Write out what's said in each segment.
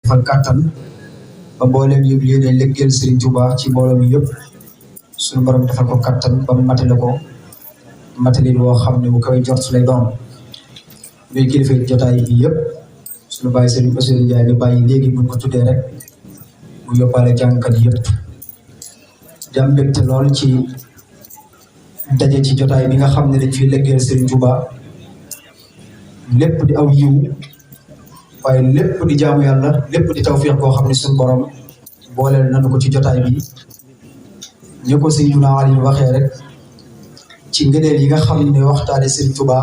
defal kàttan ba mbooleem yu yéene liggéeyal Serigne Touba ci mbooloo mi yëpp suñu borom defal ko kàttan ba matale ko matalin woo xam ne bu koy jot lay doon ñuy kilifa jotaay bi yëpp suñu bàyyi Serigne Bassirou Ndiaye mi bàyyi léegi buñ ko tuddee rek mu yóbbaale jàngkat yëpp di am mbégte lool ci daje ci jotaay bi nga xam ne dañ fiy liggéeyal Serigne Touba lépp di aw yiw waaye lépp di jaamu yàlla lépp di tawfiq boo xam ne suñu borom booleel nañu ko ci jotaay bi ñu ko Seydina Ali waxee rek ci ngëneel yi nga xam ne waxtaane Serigne Touba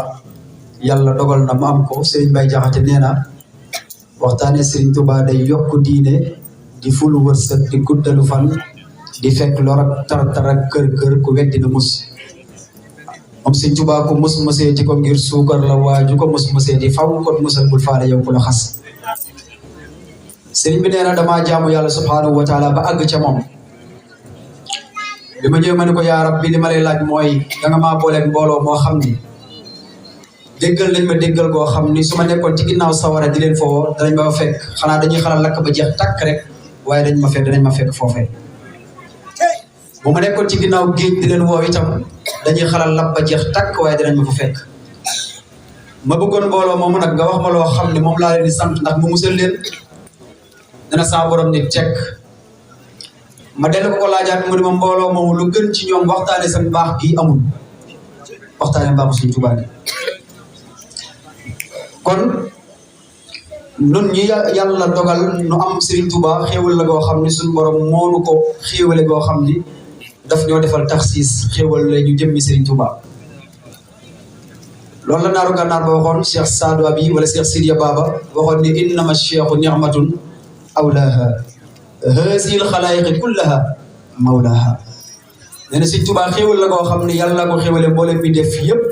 yàlla dogal na mu am ko Serigne Mbaye Jaxate nee na waxtaane Serigne Touba day yokk diine di fulu wërsëg di guddalu fan di fekk lor ak tar-tar ak kër ku weddi na mus moom Serigne Touba ko mus musee ci ko ngir suukar la waaju ko mus musee di faw kon musal bul faale yow ku la xas Serigne bi nee na damaa jaamu yàlla subhanahu wa taala ba àgg ca moom bi ma ñëw ma ne ko yaa rabbi li ma lay laaj mooy danga maa booleeg mbooloo moo xam ni déggal nañ ma déggal goo xam ni su ma nekkoon ci ginnaaw sawara di leen foo danañ ma fekk xanaa dañuy xalaat lakk ba jeex tàkk rek waaye danañ ma fekk foofee bu ma nekkoon ci ginnaaw géej di leen woo itam dañuy xalaat lakk ba jeex tàkk waaye danañ ma fa fekk ma bëggoon mbooloo moomu nag nga wax ma loo xam ne moom laa leen di sant ndax mu musal leen dana saa borom ni tekk ma dellu ko laajaat mu ne ma mbooloo moomu lu gën ci ñoom waxtaane seen baax gi amul waxtaane mbaaxu Serigne Touba gi kon nun ñi yàlla dogal nu am Serigne Touba xéewal la goo xam ni suñu borom moonu ko xéewale goo xam ni daf ñoo defal taxsiis xéewal la ñu jëmmi Serigne Touba loolu la naaru gànnaar ba waxoon Cheikh Sadou Abi wala Cheikh Sidiya Baba waxoon ni innama cheikhu ni'matun awlaha hasil xalaayiqi kullaha mawlaha nee na Serigne Touba xéewal la goo xam ne yàlla ko xéewale mboolem bi def yëpp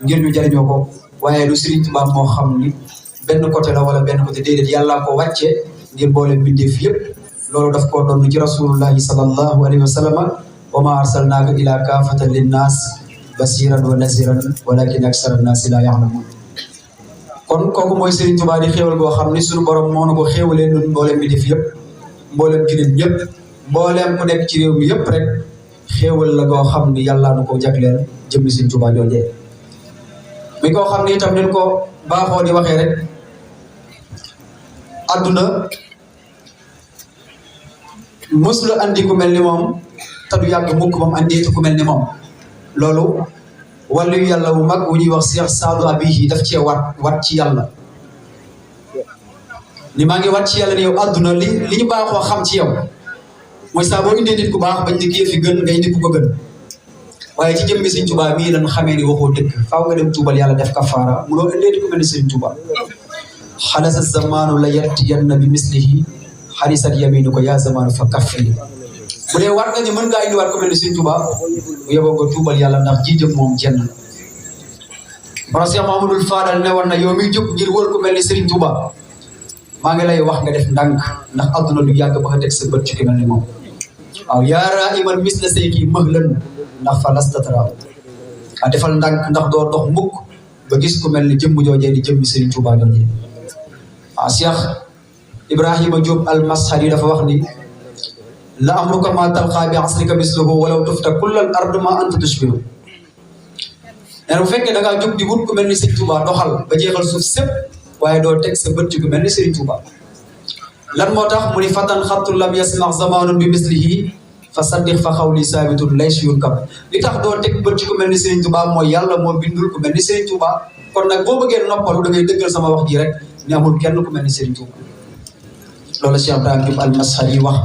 ngir ñu jariñoo ko waaye lu Serigne Touba moo xam ni benn côté la wala benn côté déedéet yàlla ko wàcce ngir mboolem bi def yëpp loolu daf koo doon ci rasulullahi sallallahu alayhi wa sallam wa ma arsalnaaka ila kaafatan linnaas basiran wa naziran walakin aksara nnaasi la ya'lamun kon kooku mooy Serigne Touba di xéewal goo xam ni suñu borom moo na ko xéewalee nun mboolem bi def yëpp mboolem jullit ñëpp mboolem ku nekk ci réew mi yëpp rek xéewal la goo xam ni yàlla nu ko jagleel jëmmi Serigne Touba joojee mi koo xam ni itam nen ko baaxoo di waxee rek adduna mos la andi ku mel ni moom te du yàgg mukk moom andeetu ku mel ni moom loolu wàllu yàlla wu mag wu ñuy wax Cheikh Sadou Abihi daf cee wat ci yàlla ni maa ngi wat ci yàlla ni yow adduna li ñu baaxoo xam ci yow mooy saa boo indee nit ku baax bañ ni kii fi gën ngay nit ku ko gën waaye ci jëmmi Serigne Touba mii lan xamee ni waxoo dëgg faaw nga dem tuubal yàlla def kafaara munoo indee nit ku mel ni Serigne Touba xalasa zamanu la yatiyanna bi mislihi xarisat yaminu ko yaa zamanu fa kaffili bu dee war nga ni mën ngaa indiwaat ku mel ni Serigne Touba bu yeboo nga tuubal yàlla ndax ji jëm moom jenn bara Cheikh Mamadou Fadal ne woon na yow miy jóg ngir wër ku mel ni Serigne Touba maa ngi lay wax nga def ndànk ndax adduna du yàgg ba nga teg sa bët ci ku mel ni moom waaw yaara iman mis la sayki mahlan ndax fa lastatara a defal ndànk ndax doo dox mukk ba gis ku mel ni jëmm joojee di jëmmi Serigne Touba joojee waaw Cheikh Ibrahima Diop al-Mashari dafa wax ni la amruka ma talqa bi asrika misluhu walaw tufta kullal ard ma anta tushbihu nee na bu fekkee da ngaa jóg di wut ku mel ni Serigne Touba doxal ba jeexal suuf sépp waaye doo teg sa bët ci ku mel ni Serigne Touba lan moo tax mu ni fatan xattu lam yasmax zamanun bi mislihi fa saddiq fa xawli saabitun laysa yurkab li tax doo teg bët ci ku mel ni Serigne Touba mooy yàlla moo bindul ku mel ni Serigne Touba kon nag boo bëggee noppalu da ngay dëggal sama wax ji rek ni amul kenn ku mel ni Serigne Touba loolu Cheikh Ibrahima Diop al-Mashari wax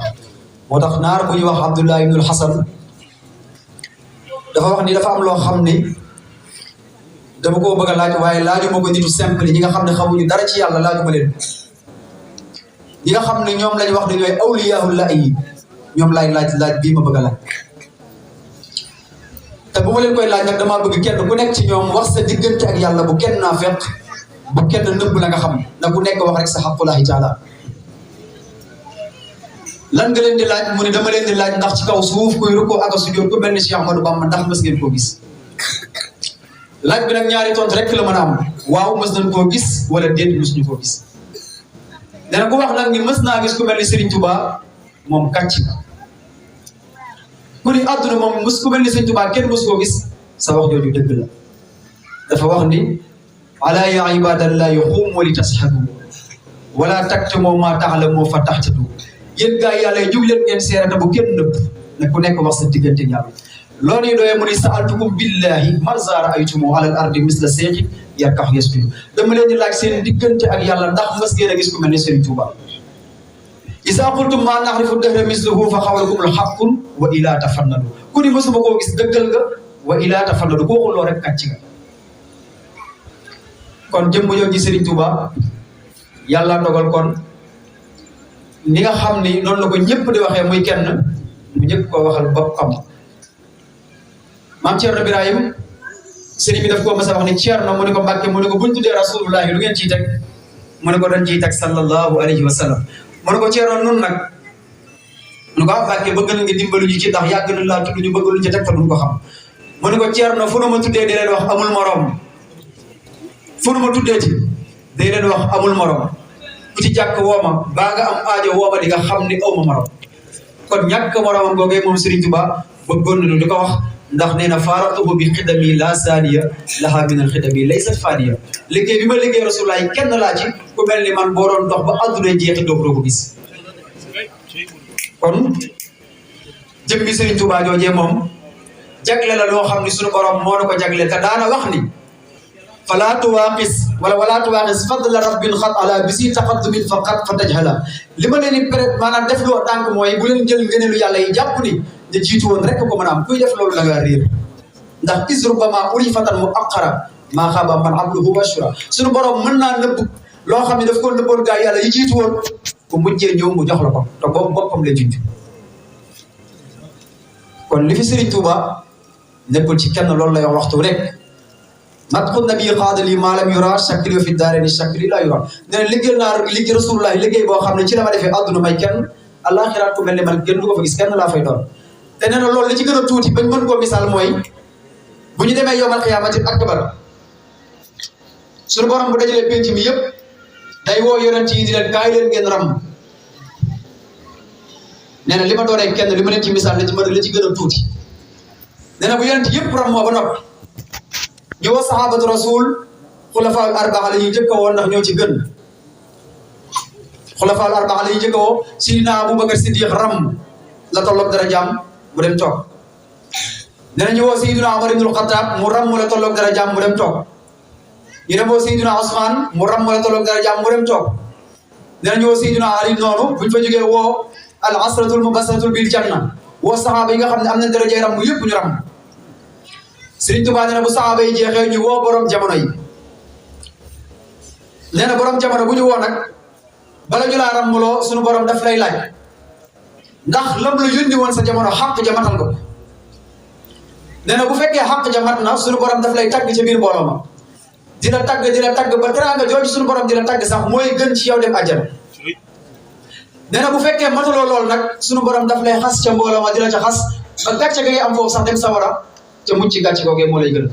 moo tax naar bu ñuy wax Abdullah ibnul Hasan dafa wax ni dafa am loo xam ni dama koo bëgg a laaj waaye laajuma ko nitu simple ñi nga xam ne xamuñu dara ci yàlla laajuma leen ñi nga xam ne ñoom lañ wax ne ñooy awliyaullah yi ñoom laay laaj bii ma bëgg a laaj te bu ma leen koy laaj nag damaa bëgg kenn ku nekk ci ñoom wax sa diggante ak yàlla bu kenn naa fekk bu kenn nëbb la nga xam na ku nekk wax rek sa xaqulahi taala lan nga leen di laaj mu ne dama leen di laaj ndax ci kaw suuf kuy rukkoo ak a sujjóot ku mel ni Cheikh Ahmadou Bamba ndax mës ngeen koo gis laaj bi nag ñaari tontu rek la mën a am waaw mës nañ koo gis wala déet mësuñu koo gis dana ko wax nag ni mës naa gis ku mel ni Serigne Touba moom kàcc ku ni àdduna moom mës ku mel ni Serigne Touba kenn mës koo gis sa wax jooju dëgg la dafa wax ni ala ya ibadallahi xuumu li tashhadu wala taktumu ma ta'lamu fa tahtadu yéen gaa yàlla yi jug leen ngeen seerata bu kenn nëbb ne ku nekk wax sa diggante yàlla loolu yi doyee mu ni sa'altukum billahi man zaara aytumu ala al ardi misla seexi yarkax yasjudu dama leen di laaj seen diggante ak yàlla ndax mës ngeen a gis ku mel ne Serigne Touba isa qultum ma naxrifu dahra mislahu fa xawlakum al xaqun wa ila tafannadu ku ni mësuma koo gis dëggal nga wa ila tafannadu ko waxul loo rek kàcc nga kon jëmm jooju Serigne Touba yàlla dogal kon ni nga xam ni noonu la ko ñëpp di waxee muy kenn mu ñëpp koo waxal boppam maam Thierno Birahim sëriñ bi daf koo mas a wax ni Thierno mu ne ko Mbàkke mu ne ko buñ tuddee rasulullahi lu ngeen ciy teg mu ne ko dañ ciy teg sallallahu alayhi wa sallam mu ne ko Thierno nun nag mu ne ko Mbàkke bëgg na nga dimbalu ñu ci ndax yàgg na laa tudd ñu bëgg luñ ci teg te duñ ko xam mu ne ko Thierno fu nu ma tuddee di leen wax amul morom fu nu ma tuddee ci day leen wax amul morom ku ci jàkk wooma baa nga am aajo wooma di nga xam ni aw ma morom kon ñàkk moromam googee moom Serigne Touba bëggoon nañu di ko wax ndax nee na faaratuhu bi xidami la saaniya laha min al xidami laysat faaniya liggéey bi ma liggéey Rasulullah kenn laa ci ku mel ni man boo doon dox ba àdduna jeexi doog doo ko gis kon jëmmi Serigne Touba joojee moom jagle la loo xam ni suñu borom moo na ko jagle te daana wax ni fala tuwaqis wala tuwaqis fadla rabbin xat ala bisi taqaddumin faqat fa tajhala li ma leen di maanaam def loo tànk mooy bu leen jël ngëneelu yàlla yi jàpp ni ñu jiitu woon rek ko mën a am kuy def loolu da ngaa réer ndax isrubama uri fatan mu aqara maa xaaba man abluhu washura suñu borom mën naa nëbb loo xam ne daf ko nëbboon gaa yàlla yi jiitu woon ku mujjee ñëw mu jox la ko te boobu boppam lay junj kon li fi Serigne Touba nekkul ci kenn loolu lay wax waxtu rek matxu nabi xaadali maalam yura shakli fi daareni shakli la yura nee na liggéey naa liggéey Rasulullah liggéey boo xam ne ci la ma defee àdduna may kenn àllaaxira ku mel ne man kenn du ko fa gis kenn laa fay doon te nee na loolu li ci gën a tuuti bañ mën koo misaal mooy bu ñu demee yowmal xiyaamati akbar suñu borom bu dajalee penc mi yëpp day woo yonent yi di leen kaay leen ngeen ram nee na li ma doonee kenn li ma leen ci misaal la ci gën a tuuti nee na bu yonent yëpp ram moo ba noppi ñu woo sahabatu rasul xulafaal arbaa la ñuy jëkk a woo ndax ñoo ci gën xulafaal arbaa la ñuy jëkk a woo Sidina Abubakar Siddiq ram la tolloog dara jàmm mu dem toog danañu woo Seydina Omar ibnul Xattaab mu ram mu la tolloog dara jàmm mu dem toog ñu dem woo Seydina Ousmane mu ram mu la tolloog dara jàmm mu dem toog danañu woo Seydina Ali noonu buñ fa jógee woo al asratul mubasaratul bil janna woo saxaaba yi nga xam ne am nañ darajay ram mu yëpp ñu ram Serigne Touba nee na bu saxaaba yi jeexee ñu woo borom jamono yi nee na borom jamono bu ñu woo nag bala ñu laa rammuloo suñu borom daf lay laaj ndax lam la yónni woon sa jamono xàq ja matal ko nee na bu fekkee xàq ja mat na suñu borom daf lay tagg ca biir mbooloo ma di la tagg ba teraanga jooju suñu borom di la tagg sax mooy gën ci yow dem àjjana nee na bu fekkee mataloo lool nag suñu borom daf lay xas ca mbooloo ma di la ca xas ba gàcce ga ngay am foofu sax dem sawara ca mucc ci gàcce googee moo lay gën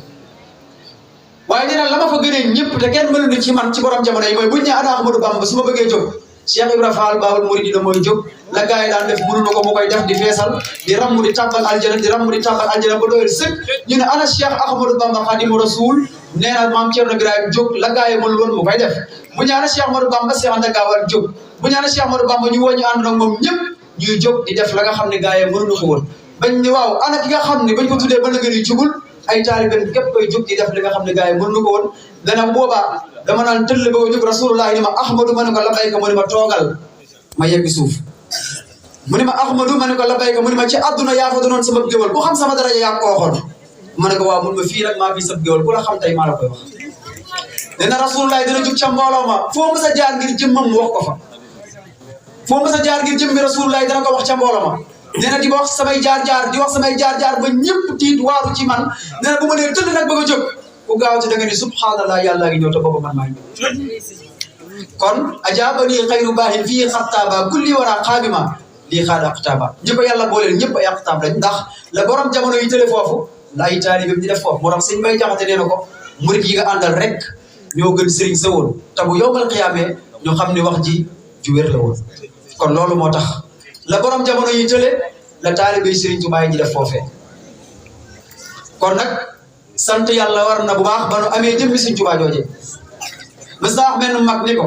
waaye nee na la ma fa gënee ñëpp te kenn mënuñu ci man ci borom jamono yi mooy buñ ne ana Ahmadou Bamba su ma bëggee jóg Cheikh Ibra Fall Baabul Muridiina mooy jóg la gars yi daan def mënuñu ko mu koy def di feesal di ramm di tàbbal aljana ba doyal sëkk ñu ne ana Cheikh Ahmadou Bamba Khadimu Rasul nee na maam Thierno Birahim jóg la gars yi mënul woon mu koy def bu ñu ana Cheikh Ahmadou Bamba Cheikh Anta Gaawal jóg bu ñu ana Cheikh Ahmadou Bamba ñu woo ñu ànd nag moom ñëpp ñuy jóg di def la nga xam ne gars yi mënuñu ko woon bañ ni waaw ana ki nga xam ne bañ ko tuddee ba nëgën yi jugul ay taaliben képp koy jóg di def li nga xam ne gars yi mënuñu ko woon dana boobaa dama naan tëll ba ko jóg Rasulullah ni ma Ahmadou ma ne ko labayka mu ne ma toogal ma yegg suuf mu ne ma Ahmadou ma ne ko labayka mu ne ma ci àdduna yaa fa doonoon sama géwal ku xam sama daraja yaa ko waxoon ma ne ko waaw mun ma fii nag maa fi sab géwal ku la xam tey maa la koy wax nee na Rasulullah dina jóg ca mbooloo ma foo mës a jaar ngir jëmmam mu wax ko fa foo mës a jaar ngir jëm bi Rasulullah dina ko wax ca mbooloo ma nee na di wax samay jaar-jaar di wax samay jaar-jaar ba ñëpp tiit waaru ci man nee na bu ma nee tëdd nag bëgg a jóg ku gaaw ci da nga ni subhanallah yàlla ngi ñëw te boobu man maa ngi kon ajaabani xayru baahin fii xattaaba kulli wara xaabima lii xaada aqtaaba ñi ko yàlla booleel ñëpp ay aqtaab lañ ndax la borom jamono yi tële foofu la ay taalibam di def foofu moo tax sëñ Mbaye jaxate nee na ko murit yi nga àndal rek ñoo gën sëriñ sa woon te bu yowmal xiyaamee ñu xam ne wax ji ju wér la woon kon loolu moo tax la borom jamono yi tële la taalibe Serigne Touba yi def foofee kon nag sant yàlla war na bu baax ba nu amee jëmmi Serigne Touba jooje mës naa wax benn mag ni ko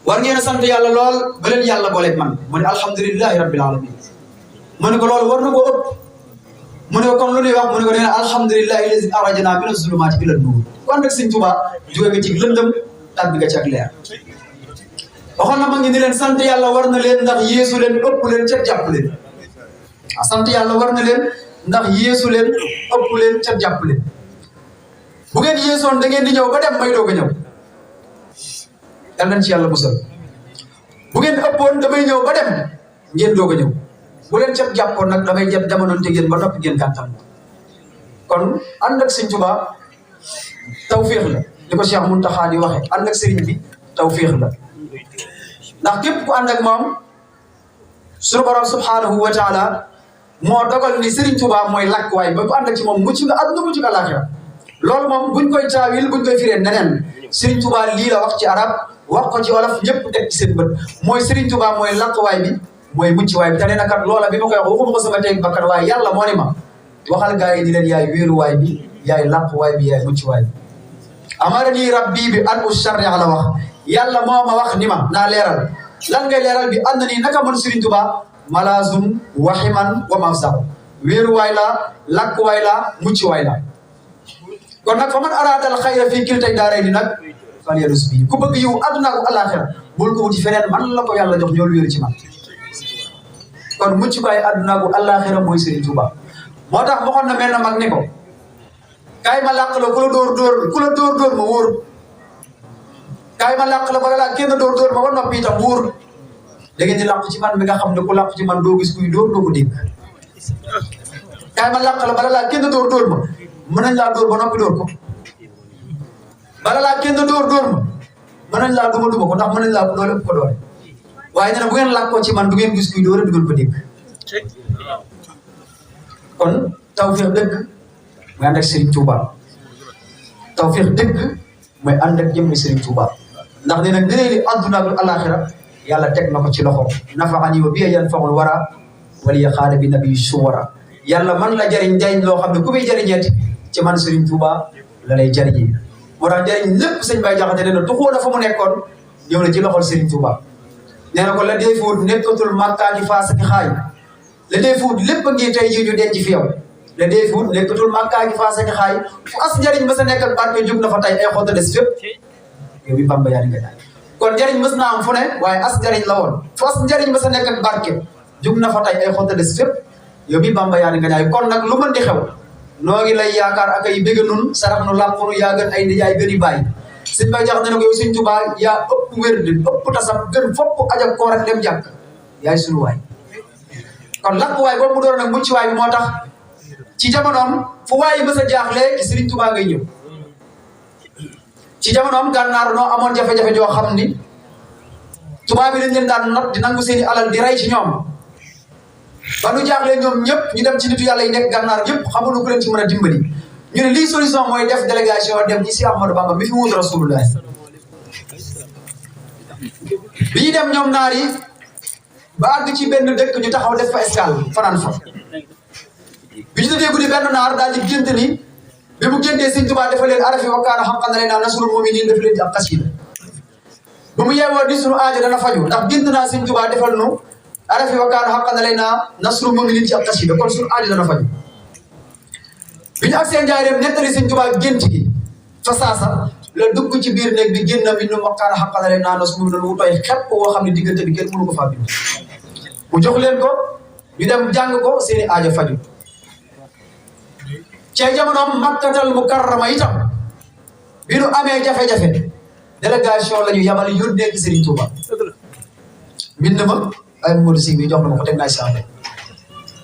war ngeen a sant yàlla lool ba leen yàlla booleeg man mu ne alhamdulilahi rabbil alamin mu ne ko loolu war na koo ëpp mu ne ko kon lu ñuy wax mu ne ko nee na alhamdulilahi lazi arajana mina zulumaati ila nuur kon nag Serigne Touba jóge nga ci lëndëm tàbbi nga ci ak leer waxoon na ma ngi ni leen sant yàlla war na leen ndax yeesu leen ëpp leen ca jàpp leen sant yàlla war na leen ndax yeesu leen ëpp leen ca jàpp leen bu ngeen yeesoon da ngeen di ñëw ba dem may doog a ñëw yal nañ ci yàlla musal bu ngeen ëppoon damay ñëw ba dem ngeen doog a ñëw bu leen ca jàppoon nag damay jëm jamonoon te ngeen ba noppi ngeen gàttal kon ànd ak Sëñ Tuubaa tawféex la li ko Cheikh Mountakha di waxe ànd ak sëriñ bi tawféex la ndax képp ku ànd ak moom suñu borom subhanahu wa taala moo dogal ni Serigne Touba mooy lakk waay ba ku ànd ak ci moom mucc nga àdduna mucc nga àllaaxira loolu moom buñ koy taawil buñ koy firee neneen Serigne Touba lii la wax ci arab wax ko ci wolof ñëpp teg ci seen bët mooy Serigne Touba mooy lakk waay bi mooy mucc waay bi te nee na kat loola bi ma koy wax waxuma ko sama teg bakkan waaye yàlla moo ni ma waxal gaa yi di leen yaay wéeru waay bi yaay lakk waay bi yaay mucc waay bi amarani rabbi bi an usharri la wax yàlla moo ma wax ni ma naa leeral lan ngay leeral bi ànd nii naka man Serigne Touba malazun waximan wa mafsaw wéeru waay la lakk waay la mucc waay la kon nag fa man araadal xayra fii kiltay daaray ni nag fal yadus bi ku bëgg yiw àdduna ak àllaaxira bul ko wuti feneen man la ko yàlla jox ñool wéeru ci man kon mucc waay àdduna ak àllaaxira mooy Serigne Touba moo tax waxoon na mel na mag ni ko kaay ma làq la ku la dóor ma wóor kaay ma làq la ba la kenn dóor ma ba noppi itam wóor da ngeen di làq ci man mi nga xam ne ku làq ci man doo gis kuy dóor doo ko dégg kaay ma làq la bala laa kenn dóor ma mën nañ laa dóor ba noppi dóor ko bala laa kenn dóor ma mën nañ laa duma ko ndax mën nañ laa doole ko doole waaye nee na bu ngeen làqoo ci man du ngeen gis kuy dóor du ngeen ko dégg kon tawfeex dëgg mooy ànd ak Serigne Touba tawfeex dëgg mooy ànd ak jëmmi Serigne Touba ndax nee na ngëneeli àdduna ak àllaaxira yàlla teg na ko ci loxo nafaani wa biya yanfaul wara waliya xaala bi nabi suwara yàlla man la jariñ loo xam ne ku muy jariñeeti ci man Serigne Touba la lay jariñee moo tax jariñ lépp sëñ Baye Jaxate nee na tuxoo na fa mu nekkoon ñëw na ci loxol Serigne Touba nee na ko la dee fuut nekkatul màkkaa ki faas ki xaay la dee fuut lépp ngi tey jii ñu denc fi yow la dee fuut nekkatul màkkaa ki faas ki xaay fu as njariñ ba sa nekk ak barke jug na fa tey ay xota des fépp yow bi Bamba yaa di nga jaay kon njariñ mës naa am fu ne waaye as njariñ la woon fu as njariñ ba sa nekk ak barke jug na fa tey ay xota des fépp yow bi Bamba yaa di nga jaay kon nag lu mën di xew noo ngi lay yaakaar ak ay bëgg nun sarax nu làmpunu yaa gën ay nijaay gën i bàyyi sëñ Baye Jaxate ne ko yow Serigne Touba yaa ëpp wér di ëpp tasab gën fopp ajak koor ak dem jàkk yaay sunu waay kon lakk waay boobu mu doon nag mucc waay bi moo tax ci jamonoom fu waay mës a jaaxle ci Serigne Touba ngay ñëw ci jamonoom gànnaar noo amoon jafe-jafe joo xam ni tubaab bi dañ leen daan not di nangu seeni alal di rey ci ñoom ba nu jaaxle ñoom ñëpp ñu dem ci nitu yàlla yi nekk gànnaar yëpp xamuñu ku leen ci mën a dimbali ñu ne lii solution mooy def délégation dem ci si Ahmadou Bamba mi fi wuutu Rasulullah bi ñu dem ñoom naar yi ba àgg ci benn dëkk ñu taxaw def fa escale fanaan fa bi ñu tëddee guddi benn naar daal di gént ni bi mu géntee Sëñ Tuubaa dafa leen arafi wakkaana xam-xam na leen naa nasrul mu'miniin dafa leen ci ab xasida ba mu yeewoo di sunu aajo dana faju ndax gént naa Sëñ Tuubaa defal nu arafi wakkaana xam-xam na leen naa nasrul mu'miniin ci ab xasida kon sunu aajo dana faju bi ñu ak seen njaareem nettali Sëñ Tuubaa gént gi fa saasa la dugg ci biir néeg bi génn bi nu wakkaana xam-xam na leen naa nasrul mu'miniin wu tooy xepp woo xam ne diggante bi kenn mënu ko faa bind mu jox leen ko ñu dem jàng ko seeni aajo faju ci jamonoom Makkatal Mukarrama itam bi nu amee jafe-jafe délégation la ñu yabal yónnee ci Serigne Touba bind ma ay Modou Sy bi jox na ma ko teg naa si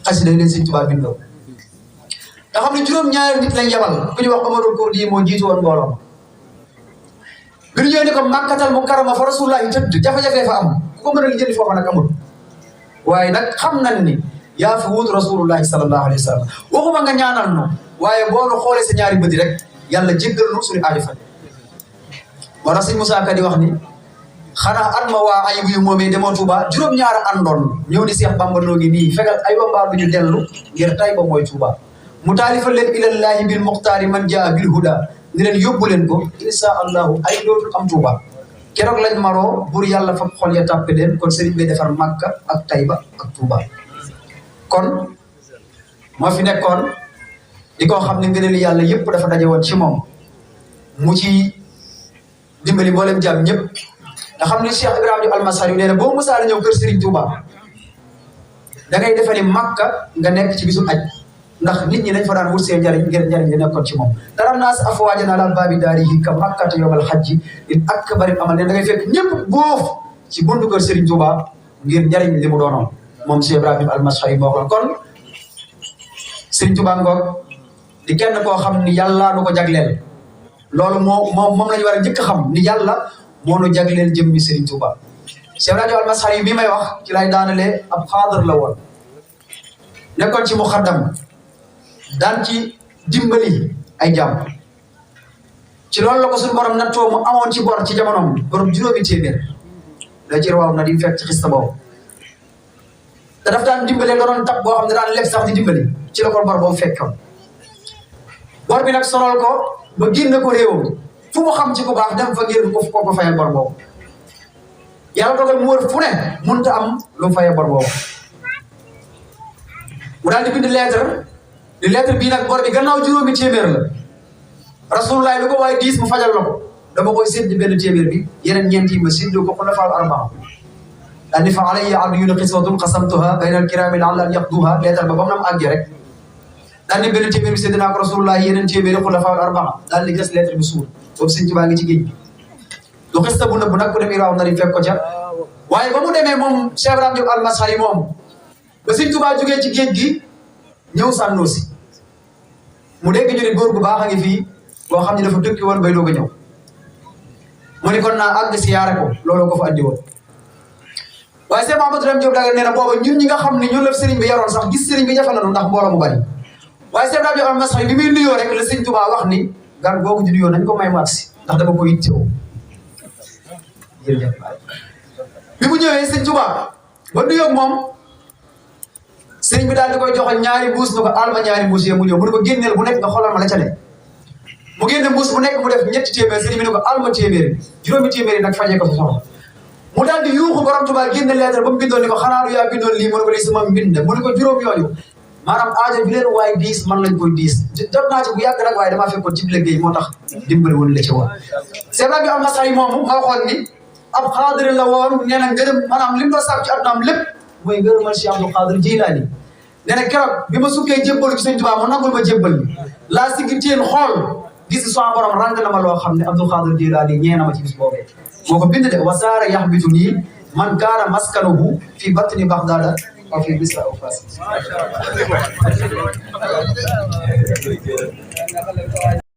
xasida leen Serigne Touba bindoo nga xam ne juróom-ñaari nit lañ yabal ku ñu wax Amadou Kourdi moo jiitu woon mbooloo bi ñu ñëwee ne ko Makkatal Mukarrama fa Rasulullah yi tëdd jafe-jafe fa am ku ko mën a lijjanti foofa nag amul waaye nag xam nañ ni yaa fi wut Rasulullah sallallahu alayhi wa sallam waxuma nga ñaanal no waaye boo nu xoolee sa ñaari bëti rek yàlla jéggal nu suñu aajo fan moo tax sëñ Moussa Ka di wax ni xanaa at ma waa ayib yu moomee demoo Touba juróom-ñaari àndoon ñëw ni Cheikh Bamba noo ngi nii fegal ay wambaa du ñu dellu ngir tay ba mooy Touba mu taalifal leen ilallahi bil muxtaari man jaa bil huda ni leen yóbbu leen ko insha allahu ay dootul am Touba keroog lañ maroo bur yàlla fa xol ya tàppe leen kon Serigne bi defar Makka ak Tayba ak Touba kon moo fi nekkoon di ko xam ne ngëneel yàlla yëpp dafa daje woon ci moom mu ci dimbali mboolem jàmm ñëpp nga xam ne Cheikh Ibrahima Almasari nee na boo musaana ñëw kër Serigne Touba da ngay defe ni Makka nga nekk ci bisu aj ndax nit ñi dañ fa daan wut seen njariñ ngir njariñ li nekkoon ci moom dara naas afwaajan ala baabi daarihi ka makkata yawmal hajji in akbari amal ne da ngay fekk ñëpp boof ci buntu kër Serigne Touba ngir njariñ li mu doonoon moom Cheikh Ibrahima Almasari moo ko kon Serigne Touba ngoog di kenn koo xam ni yàlla nu ko jagleel loolu moom la ñu war a njëkk a xam ni yàlla moo nu jagleel jëmmi Serigne Touba Cheikh Ibrahima Almasari bi may wax ci lay daanalee ab xaadar la woon nekkoon ci muxaddam daan ci dimbali ay jàmm ci loolu la ko suñu borom nattoo mu amoon ci bor ci jamonoom borom juróomi téeméer da ci rawaaw na di fekk ci xista boobu te daf daan dimbale doonoon tab boo xam ne daan leb sax di dimbali ci la ko bor boobu fekkoon bor bi nag sonal ko ba génn ko réewam fu mu xam ci ku baax dem fa ngir ko fayal bor boobu yàlla dogal mu wër fu ne mënut a am lu fayal bor boobu mu daal di bind lettre bii nag bor bi gannaaw juróomi téeméer la rasulullah lu ko waaye 10 mu fajal la ko dama koy sédd benn téeméer bi yeneen ñeent yi ma séddoo ko xulafaa arbaa daal di fa alayya adyun qismatun qasamtuha bayna al-kirami la'alla an yaqduha lettre ba mu am àggee rek daal di benn téeméer bi sédd naa ko rasulullah yeneen téeméeri xulafaa arbaa daal di gas lettre bi suur boobu Sëñ Tuubaa ngi ci géej du xista bu nëbb nag ku dem Iraaw na di fekk ko ca waaye ba mu demee moom Cheikh Ibrahima Almasari moom ba Sëñ Tuubaa jógee ci géej gi ñëw Sànnoosi mu dégg ñu ne góor gu baax a ngi fii boo xam ne dafa tukki woon bay doog a ñëw mu ne kon naa àgg siyaare ko looloo ko fa andi woon waaye Cheikh Mamadou Lam Diop daga nee na booba ñun ñi nga xam ne ñun la Serigne bi yaroon sax gis Serigne bi jafe na ndax mbooloo mu bari waaye Cheikh Ibrahima Almasari bi muy nuyoo rek la Sëñ Tuubaa wax ni gan googu di nuyoo nañ ko may maksi ndax dama ko yittewoo jërëjëf bi mu ñëwee Sëñ Tuubaa ba nuyoo moom Serigne bi daal di koy joxoon ñaari mbuus na ko alma ñaari mbuus yee mu ñëw mu ne ko génneel bu nekk nga xoolal ma la ca ne mu génne mbuus bu nekk mu def ñetti téeméer Serigne bi ne ko alma téeméer juróomi téeméer nag fajee ko sa soxla mu daal di yuuxu borom Tuubaa génne lettre ba mu bindoon ni ko xanaa du yaa bindoon lii mu ne ko lii sama mbind mu ne ko juróom yooyu maanaam aajo bi leen waaye diis man lañ koy diis jot naa ci bu yàgg nag waaye damaa fekkoon ci liggéey moo tax dimbali woon la ci woon c'est vrai bi Almasari moomu ma waxoon ni ab xaadir la woon nee na ngërëm maanaam li mu doon sàkk ci addunaam lépp mooy ngërëmal Cheikh Abdou Khadir Jilaani nee na keroog bi ma sukkee jébbalu ci Sëñ Tuubaa mu nangul ma jébbal bi laa siggi teen xool gis sama borom ràng na ma loo xam ne Abdou Khadir Jilaani ñee na ma ci bis boobee moo ko bind de wasaara yaxbitu nii man kaana maskanuhu fi batni Baghdada wa fi Misra aw Fas